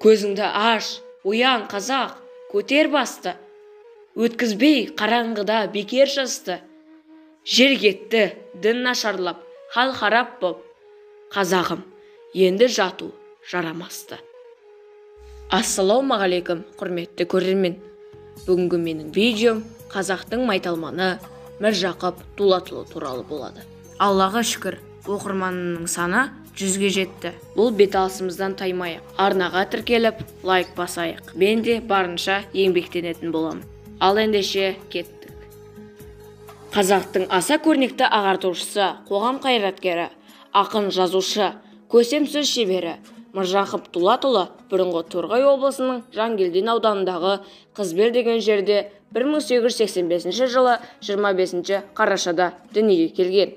Көзіңді аш, оян қазақ, көтер басты. Өткізбей қараңғыда бекер жасты. Жер кетті, дін нашарлап, хал харап боп. Қазағым, енді жату жарамасты. Ассалаумағалейкум, құрметті көрермен. Бүгінгі менің видеом қазақтың майталманы Міржақып Дулатұлы туралы болады. Аллаға шүкір, оқырманының саны 100-ге жетті. Бұл беталысымыздан таймайық. Арнаға тіркеліп, лайк басайық. Мен де барынша еңбектенетін боламын. Ал ендеше кеттік. Қазақтың аса көрнекті ағартушысы, қоғам қайраткері, ақын жазушы, көсем сөз шебері Міржақып Дулатұлы бұрынғы Торғай облысының Жангелдин ауданындағы Қызбел деген жерде 1885 жылы 25 қарашада дүниеге келген.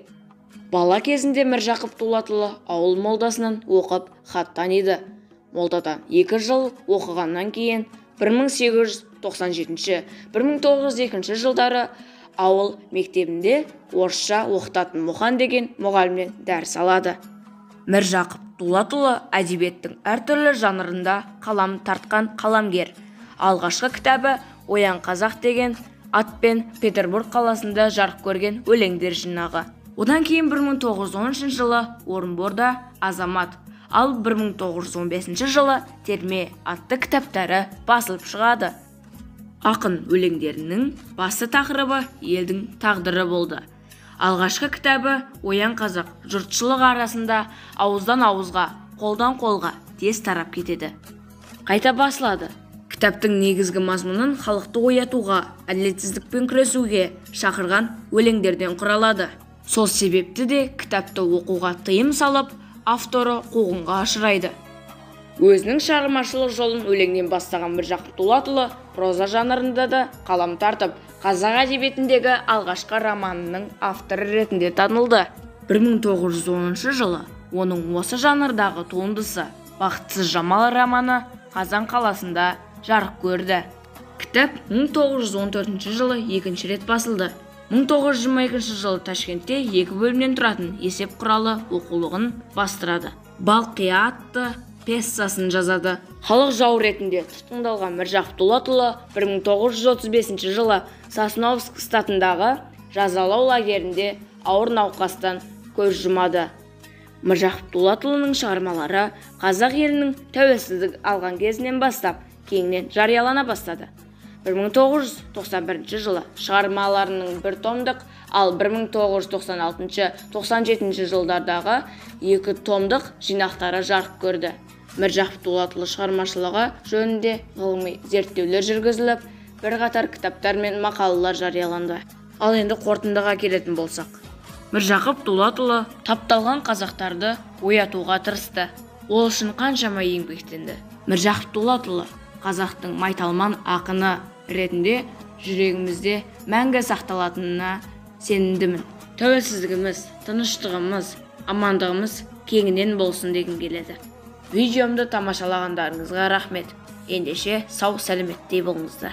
Бала кезінде Міржақып Дулатұлы ауыл молдасынан оқып хат таниды. Молдадан 2 жыл оқығаннан кейін 1897-1902 жылдары ауыл мектебінде орысша оқытатын Мұхан деген мұғалімнен дәріс алады. Міржақып Дулатұлы әдебиеттің әртүрлі жанрында қалам тартқан қаламгер. Алғашқы кітабы «Оян қазақ» деген атпен Петербург қаласында жарық көрген өлеңдер жинағы. Одан кейін 1913 жылы Орынборда «Азамат», ал 1915 жылы «Терме» атты кітаптары басылып шығады. Ақын өлеңдерінің басты тақырыбы елдің тағдыры болды. Алғашқы кітабы «Оян қазақ» жұртшылық арасында ауыздан ауызға, қолдан қолға тез тарап кетеді. Қайта басылады. Кітаптың негізгі мазмұнын халықты оятуға, әділетсіздікпен күресуге шақырған өлеңдерден құралады. Сол себепті де кітапты оқуға тыйым салып, авторы қуғынға ұшырайды. Өзінің шығармашылық жолын өлеңнен бастаған Міржақып Дулатұлы проза жанрында да қалам тартып, қазақ әдебиетіндегі алғашқы романының авторы ретінде танылды. 1910 жылы оның осы жанрдағы туындысы «Бақытсыз Жамал» романы Қазан қаласында жарық көрді. Кітап 1914 жылы екінші рет басылды. 1922 жылы Ташкентте екі бөлімнен тұратын есеп құралы оқулығын бастырады. «Балқия» атты пьесасын жазады. Халық жауы ретінде тұтқындалған Міржақып Дулатұлы 1935 жылы Сосновск штатындағы жазалау лагерінде ауыр науқастан көз жұмады. Міржақып Дулатұлының шығармалары қазақ елінің тәуелсіздік алған кезінен бастап кеңінен жариялана бастады. 1991 жылы шығармаларының бір томдық, ал 1996-97 жылдардағы екі томдық жинақтары жарық көрді. Міржақып Дулатұлы шығармашылығы жөнінде ғылыми зерттеулер жүргізіліп, бірқатар кітаптар мен мақалалар жарияланды. Ал енді қорытындыға келетін болсақ, Міржақып Дулатұлы тапталған қазақтарды оятуға тырысты. Ол үшін қаншама еңбектенді. Міржақып Дулатұлы қазақтың майталман ақыны ретінде жүрегімізде мәңгі сақталатынына сенімдімін. Тәуелсіздігіміз, тыныштығымыз, амандығымыз кеңінен болсын дегім келеді. Видеомды тамашалағандарыңызға рахмет. Ендеше сау сәлеметте болыңыздар.